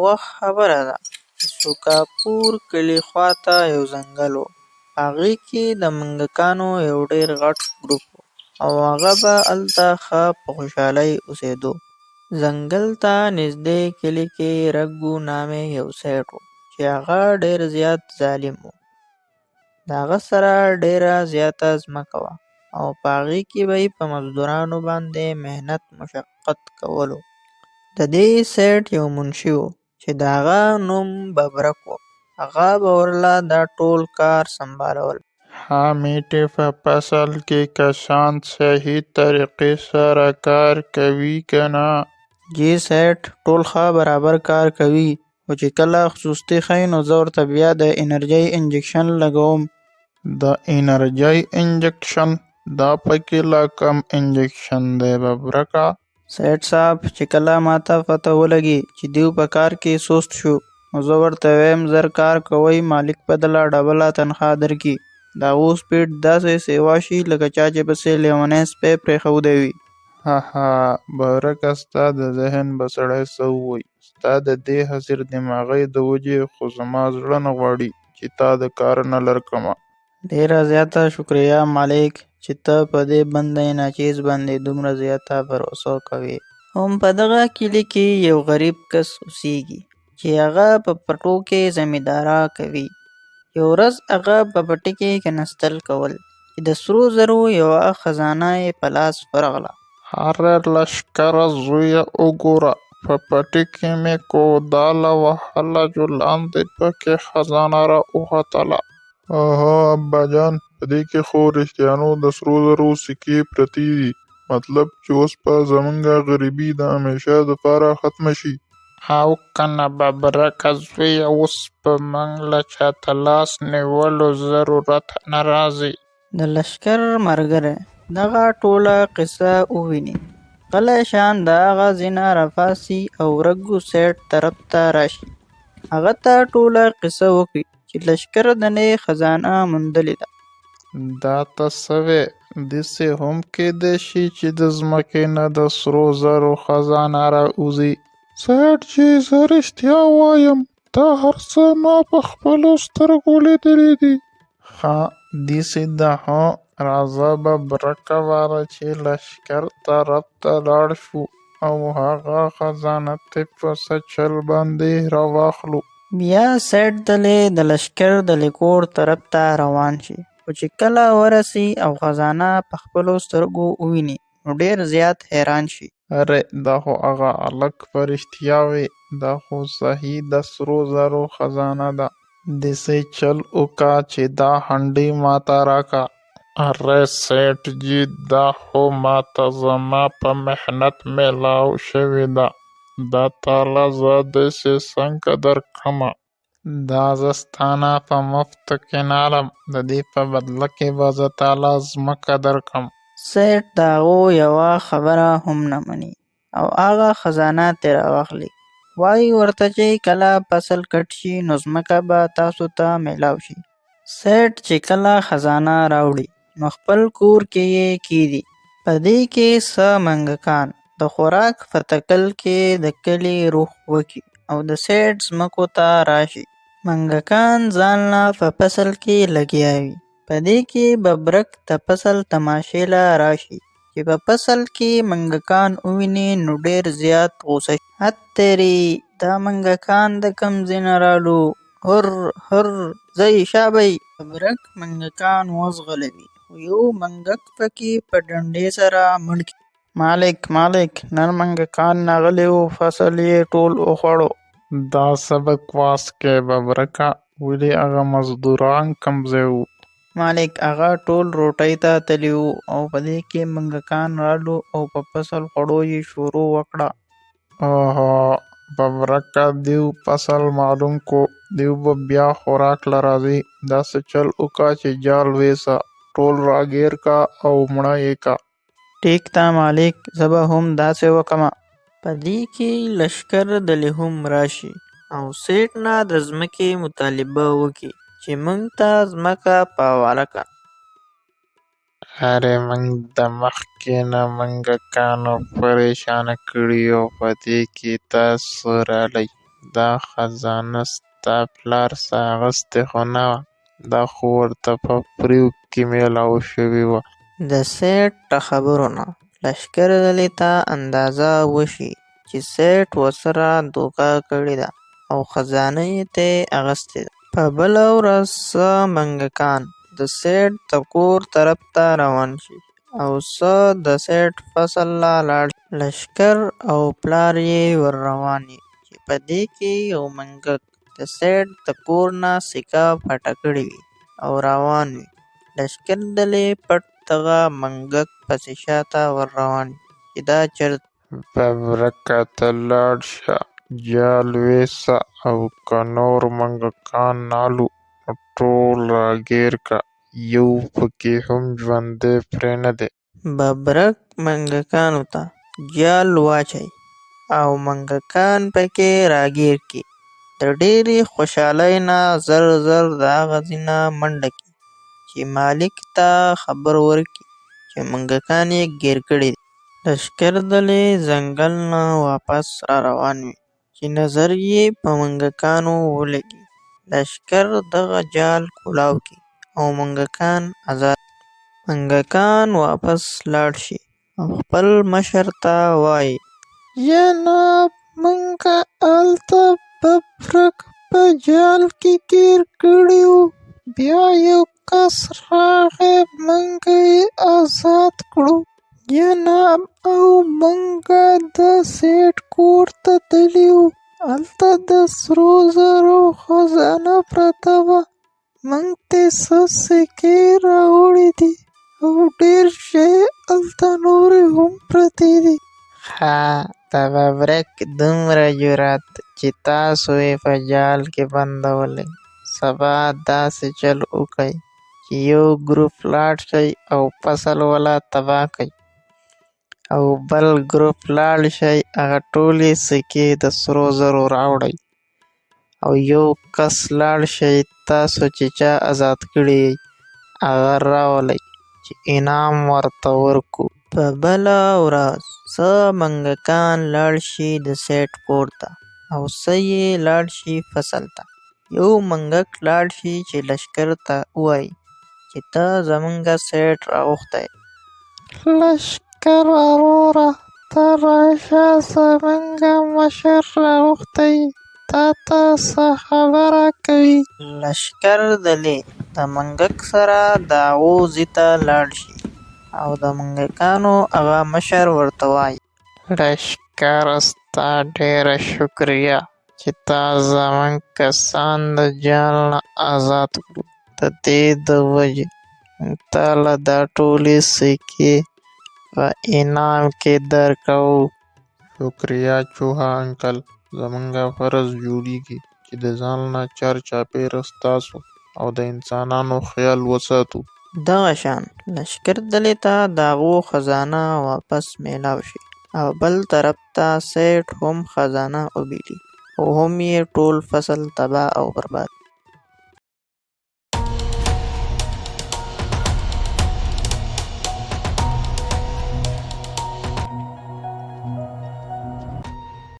وخت خبره ده، د سوکاپور کلي خواته یو ځنګل و. په هغې کې د منګکانو یو ډېر غټ ګروپ و او هغه به هلته ښه په خوشحالۍ اوسېدو. ځنګل ته نږدې کلي کې رګو نامې یو سېټ و چې هغه ډېر زیات ظالم و. د هغه سره ډېره زیاته ځمکه وه او په هغې کې به یې په مزدورانو باندې محنت مشقت کولو. د دې سېټ یو منشي و چې د هغه نوم ببرک و. هغه به ورله دا ټول کار سمبالول. ښه میټې په فصل کې کسان صحیح طریقې سره کار کوي که نه؟ جی سېټ، ټول ښه برابر کار کوي، خو چې کله سستي ښيي نو زه ورته بیا د انرجۍ انجکشن لګوم. د انرجۍ انجکشن؟ دا پکې لا کوم انجکشن دی ببرکه؟ سېټ صاحب، چې کله ماته پته ولګي چې دیو په کار کې سست شو نو زه ورته ویم زر کار کوئ، مالک به دله ډبله تنخوا درکړي. د هغو سپیډ داسې سیوا شي لکه چا چې پسې لیونی سپی پرېښودی وي. هاها، ببرکه ستا د ذهن به سړی څه ووایي. ستا د دې حاضر دماغۍ د وجې خو زما زړه نه غواړي چې تا د کار نه لر کمه. ډېره زیاته شکریه مالک چې ته په دې بنده ناچیز باندې دومره زیاته بھروسه کوې. هم په دغه کلي کې یو غریب کس اوسیږي چې هغه په پټو کې زمینداري کوي. یوه ورځ هغه په پټي کې کنستل کول چې د سرو زرو یوه خزانه یې په لاس ورغله. ارې لښکره زویه وګوره، په پټي کې مې کوداله وهله جو لاندې پکې خزانه راوختله. اوهو ابا جان، په دې کې خو رښتیانو د سرو زرو سکې پرتې دي. مطلب چې اوس به زمونږه غریبي د همېشه دپاره ختمه شي. او کنه ببرکه زویه، اوس به مونږ له چاته لاس نیولو ضرورت نه راځي. د لښکر ملګری دغه ټوله قصه وویني، غلی شان د هغه ځای راپاڅي او رګو سېټ طرف ته راشي. هغه ته ټوله قصه وکړي چې لښکر دلې خزانه موندلې ده. دا ته څه وایې، داسې هم کېدای شي چې د ځمکې نه د سرو زرو خزانه راوځي؟ سېټ جي، زه رښتیا وایم، دا هر څه ما په خپلو سترګو لیدلي دي. ښه داسې ده هو، راځه ببرکه واره چې لښکر طرف ته لاړ شو او هغه خزانه ترې په څه چل باندې راواخلو. بیا سېټ دلې د لښکر دلې کور طرف ته روان شي، خو چې کله ورسي او خزانه په خپلو سترګو وویني نو ډېر زیات حیران شي. ارې دا خو هغه هلک په رښتیا وایي، دا خو صحیح د سرو زرو خزانه ده. داسې چل وکه چې دا هنډي ماته راکه. ارې سېټ جي، دا خو ماته زما په محنت میلاو شوې ده، دا تاله زه داسې څنګه درکمه؟ دا زه ستا نه په مفتو کې نه الم، د دې په بدله کې به زه تاله ځمکه درکم. سېټ د هغو یوه خبره هم نه مني او هغه خزانه ترې راواخلي. وایي ورته چې کله فصل کټ شي نو ځمکه به تاسو ته میلاو شي. سېټ چې کله خزانه راوړي نو خپل کور کې یې کیږدي. په دې کې څه منګکان د خوراک په تکل کې د کلي رخ وکړي او د سېټ ځمکو ته راشي. منګکان ځانله په فصل کې لګیا وي. په دې کې ببرک د فصل تماشې له راشي، چې په فصل کې منګکان وویني نو ډېر زیات غوسه شي. هت تېرې، دا منګکان د کوم ځای نه رالو؟ هر هر، ځئ شابئ! ببرک منګکان وځغلوي خو یو منګک پکې په ډنډې سره مړ کړي. مالک مالک، نن منګکان راغلي وو، فصل یې ټول وخوړو. دا څه بکواس کوې ببرکه، ولې هغه مزدوران کوم ځای وو؟ مالک، هغه ټول روټۍ ته تللي وو او په دې کې منګکان رالو او په فصل خوړو یې شروع وکړه. اوهو ببرکه، دیو فصل معلوم کو، دیو به بیا خوراک له راځي. داسې چل وکه چې جال ویسه، ټول راګیر که او مړه یې که. ټیک ده مالک، زه به هم داسې وکمه. په دې کې لښکر دلې هم راشي او سېټ نه د ځمکې مطالبه وکړي چې مونږ ته ځمکه په حواله که. ارې مونږ د مخکې نه منګکانو پریشانه کړي یو، په دې کې تاسو رالئ. دا خزانه ستا پلار څه اغستې خو نه وه، دا خو ورته په پریو کې میلاو شوې وه. د سېټ د خبرو نه لشکر دلې ته اندازه وشي چې سېټ ورسره دوکه کړې ده او خزانه یې ترې اغستې ده. په بله ورځ څه منګکان د سېټ د کور طرف ته روان شي او څه د سېټ فصل له لاړ شي. لشکر او پلار یې ور روان وي چې په دې کې یو منګک د سېټ د کور نه سکه پټه کړې وي او روان وي. لشکر دلې پټ دغه منګک پسې شاته ور روان وي چې دا چرته ځي. ببرکه ته لاړ شه جال وېسه او که نور منګکان نالو نو ټول راګیر که، یو پکې هم ژوندی پرې نه دې. ببرک منګکانو ته جال واچوي او منګکان پکې راګیر کي. د ډېرې خوشحالۍ نه زر زر د هغه ځای نه منډه کي چې مالک ته خبر ورکي چې منګکان یې ګیر کړي دي. لشکر دلې ځنګل نه واپس راروان وي چې نظر یې په منګکانو ولګي. لشکر دغه جال کولاو کي او منګکان ازاد کي. منګکان واپس لاړ شي او خپل مشر ته وايي. جناب مونږه الته ببرک په جال کې ګیر کړی وو، بیا یو کس راغی مونږه یې ازاد کړو. جناب او مونږه د سېټ کور ته تللي وو، الته د سرو زرو خزانه پرته وه، مونږ ترې څه سکې راوړې دي او ډېر شی الته نورې هم پرتې دي. ښه، د ببرک دومره جرات چې تاسو یې په جال کې بندولئ. سبا داسې چل وکئ چې یو ګروپ لاړ شئ او فصل وله تباه کئ او بل ګروپ لاړ شئ هغه ټولې سکې د سرو زرو راوړئ او یو کس لاړ شئ تاسو چې چا ازاد کړي یئ هغه راولئ چې انعام ورته ورکو. په بله ورځ څه منګکان لاړ شي د سېټ کور ته او څه یې لاړ شي فصل ته. یو منګک لاړ شي چې لشکر ته ووايي چې ته زمونږه سېټ راغوښتی. لشکره وروره ته راشه زمونږه مشر راغوښتی یې، تاته څه خبره کوي. لشکر دلې د منګک سره د هغو ځای ته لاړ شي او د منګکانو هغه مشر ورته وايي. لشکره ستا ډېره شکریه چې تا زمونږ کسان د جال نه ازاد کړو، د دې د وجې مونږ تاله دا ټولې سکې په انعام کې درکوو. شکریه چوهه انکل! زمونږه فرض جوړېږي چې د ځان نه چارچاپېره ستاسو او د انسانانو خیال وساتو. دغه شان لشکر دلې ته د هغو خزانه واپس میلاو شي او بل طرف ته سېټ هم خزانه وبایلي او هم یې ټول فصل تباه او برباد.